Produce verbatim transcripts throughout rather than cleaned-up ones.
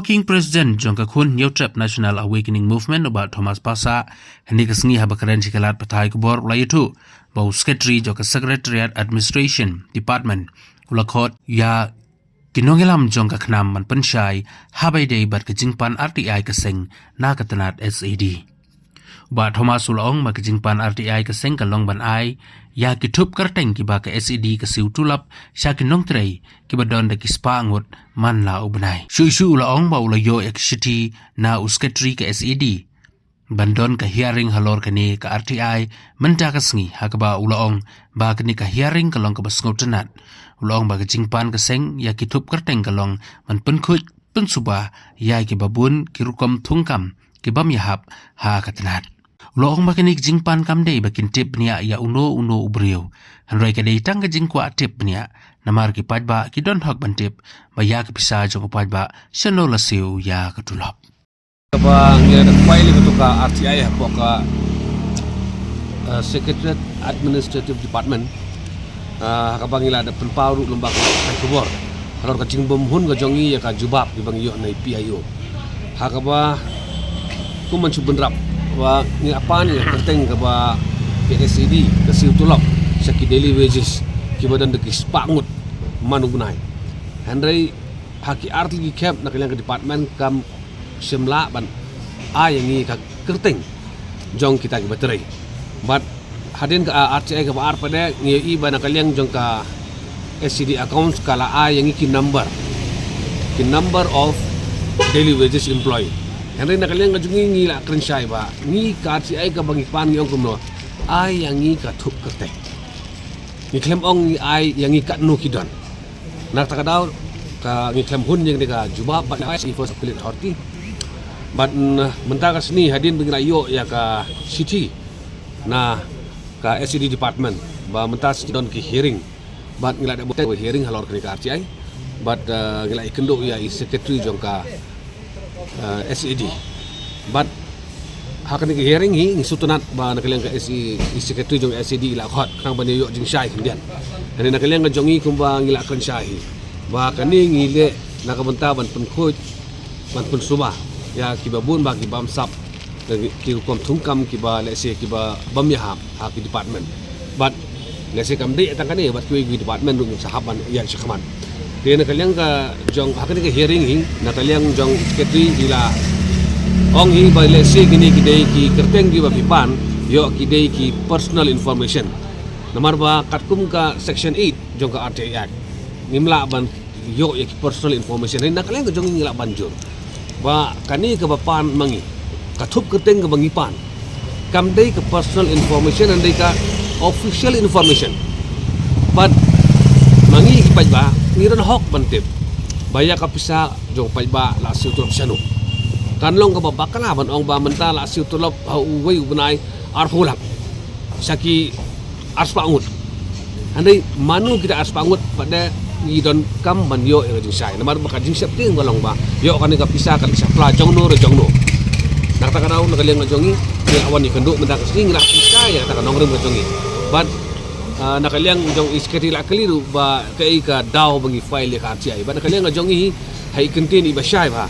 Working President jong ka Khun Hynñiewtrep National Awakening Movement, u Bah Thomas Passah, hynne ka sngi haba kren sha ki lad pathai khubor, u la ïathuh ba u Secretary jong ka Secretariat Administration Department u la khot ïa ki nongïalam jong ka KHNAM ban pynshai ha ba ïadei bad ka jingpan R T I ka seng na ka tnat S A D. U Bah Thomas u la ong ba ka jingpan R T I ka seng ka long ban ai ïa ki thup kyrteng kiba ka S A D ka siew tulop sha ki nongtrei kiba don da ki spah ngut man la u bnai. Shuh shuh u la ong ba u la ïoh ïa ka shithi na u Secretary ka S A D ban don ka hearing halor kane ka R T I mynta ka sngi, ha kaba u la ong ba kane ka hearing ka long kaba sngewtynnat. U la ong ba ka jingpan ka seng ïa ki thup kyrteng ka long ban pynkhuid pynsuba ïa kiba bun ki rukom thungkam ki bym ïahap ha ka tnat. U la ong ba kane ka jingpan kam dei ba kin tip bniah ïa uno uno u briew, hynrei ka dei tang ka jingkwah tip bniah, namar ki paidbah ki don hok ban tip ba ïa ka pisa jong u paidbah shano la siew ïa ka tulop. Kaba ngi la dep file ïa kato ka R T I hapoh ka, eh, Secretariat Administrative Department, ah, ha kaba ngi la dep pynpaw ruh lyngba ka pathai khubor halor ka jingbymhun ka jong ngi ïa ka jubab kiba ngi ïoh na i P I O. Ha kaba kum ban shu bynrap ba ngi la pan ïa ka kyrteng kaba ka S A D ka siew tulop sha ki daily wages kiba don da ki spah ngut man u bnai. Hynrei ha ki artylli ki khep na ka liang ka department kam shym lah ban ai ïa ngi ka kyrteng jong kita kiba trei. Bad hadien ka, ah, R T I kaba ar pat de ngi ïohi ba na ka liang jong ka S A D accounts ka la ai ïa ngi ki number, ki number of daily wages employee. Hynrei na ka liang ka jong ngi ngi la kren shai ba ngi ka R T I kaba ngi pan ngi ong kumno, ai ïa ngi ka thup kyrteng. Ngi khlem ong ngi ai ïa ngi katno ki don. Na kata ka daw ka ngi khlem hun ïa ngi ka jubab bad ai i First Appellate Authority. Bad, mm, mynta ka sngi hadien ba ngi la ïoh ïa ka shithi na ka S A D department ba mynta sngi don ki hearing. Bad ngi la dep buh hearing halor kane ka R T I. Bad, eh, ngi la ïakynduh ïa i secretary jong ka, eh, S A D. Bad ha kane ka hearing hi ngi sngewtynnat ba na ka liang ka S A, i secretary jong S A D i la khot khnang ban ïoh jingshai khyndiat. Hynrei na ka liang ka jong ngi kumba ngi la kren shai hi ba kane ngi leh na ka bynta ban pynkhuid, ban pynsuba ïa kiba bun ba ki bamsap, ki rukom thungkam kiba, let's say, kiba bym ïahap ha ki department. Bad let's say kam dei tang kane, bad kiwei ki department ruh ngin sa hap ban ïaid shakhmat. Te na ka liang ka jong, ha kane ka hearing hi, na ka liang jong secretary i la ong hi ba let's say kine ki dei ki kyrteng kiba phi pan ïoh ki dei ki personal information. Namar ba katkum ka section eight jong ka R T I Act, ngim lah ban ïoh ïa ki personal information. Hynrei na ka liang ka jong ngi ngi lah ban jur ba kane kaba pan ma ngi, ka thup kyrteng kaba ngi pan, kam dei ka personal information, hynrei ka official information. Bad ma ngi ki paidbah ngi don hok ban tip ba ïa ka pisa jong paidbah la siew tulop shano. Kan long kaba bakla ban ong ba mynta la siew tulop ha uwei u bnai arphew lak sha ki arspah ngut. Hynrei mano kita arspah ngut pat de ngi donkam ban ïoh ïa ka jingshai. Namar ba ka jingsheptieng ka long ba ïoh kane ka pisa ka la shapla jongno re jongno. Na kata ka daw na ka liang ka jong ngi ngi la wan ïakynduh mynta ka sngi, ngi la pynshai ïa kata ka nongrim ka jong ngi. Bad, ah, na ka liang jong i secretary la kylli ruh ba kaei ka daw ba ngi file ïa ka R T I. Bad na ka liang ka jong ngi ha i kyntien iba shai ba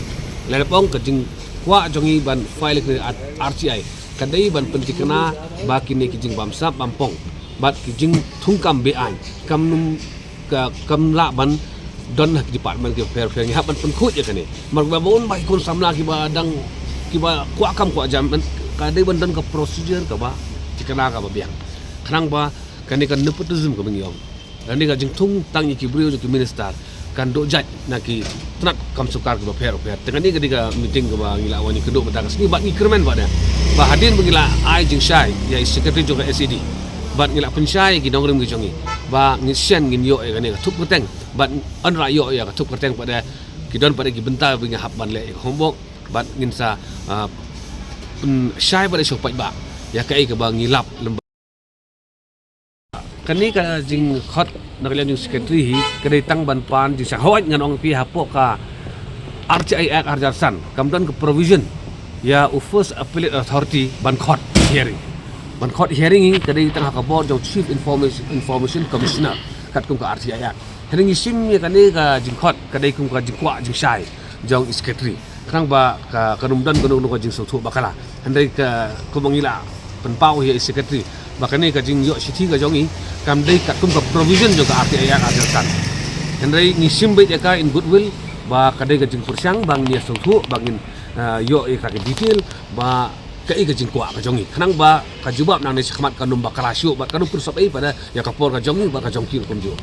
la dep ong ka jingkwah jong ngi ban file ïa ka R T I ka dei ban pynthikna ba kine ki jingbamsap bampong bad ki jingthungkam be-aiñ kam nym ka, kam lah ban don ha ki department kiba pher pher. Ngi hap ban pynkhuid ïa kane. Namar ba bun ba ki khun samla kiba dang, kiba kwah kam kwah jam, ka dei ban don ka procedure kaba thikna kaba biang. Khnang ba kane ka nepotism kaba ngi ong, kane ka jingthung tang ïa ki briew jong ki minister kan duh jait na ki tnat kam sorkar kiba pher pher. Te kane ka dei ka meeting kaba ngi la wan ïakynduh mynta ka sngi bad ngi kyrmen ba da ba hadien ba ngi la ai jingshai ïa i secretary jong ka S A D bad ngi la pynshai ïa ki nongrim ki jong ngi ba ngi shen ngin ïoh ïa kane ka thup kyrteng bad yn rah ïoh ïa ka thup kyrteng pat de ki don pat de ki bynta ba ngi hap ban leh ïa ka homework bad ngin sa, ah, pynshai pat de sha u paidbah ïa kaei kaba ngi lap lem. Kane ka jingkhot na ka liang jong secretary hi ka dei tang ban pan jingshang. Hooid, ngan ong phi hapoh ka R T I Act arhajar san kam don ka provision ïa u First Appellate Authority ban khot hearing. Ban khot hearing hi ka dei tang ha ka bor jong Chief Information, Information Commissioner katkum ka R T I Act. Hynrei ngi shim ïa kane ka jingkhot ka dei kum ka jingkwah jingshai. jong i secretary. Khnang ba ka, kan ym don kano kano ka jingsngewthuh bakla. Hynrei ka, kumba ngi la pynpaw ïa i secretary ba kane ka jingïoh shithi ka jong i kam dei katkum ka provision jong ka R T I Act arhajar san. Hynrei ngi shim beit ïa ka in goodwill ba ka dei ka jingpyrshang ba ngin ïa sngewthuh ba ngin, ah, ïoh ïa ka detail ba kaei ka jingkwah ka jong i. Khnang ba ka jubab nangne shakhmat kan ym bakla shuh bad kan ym pynsop ei pat ïa ka por ka jong i bad ka jong ki ruh kumjuh.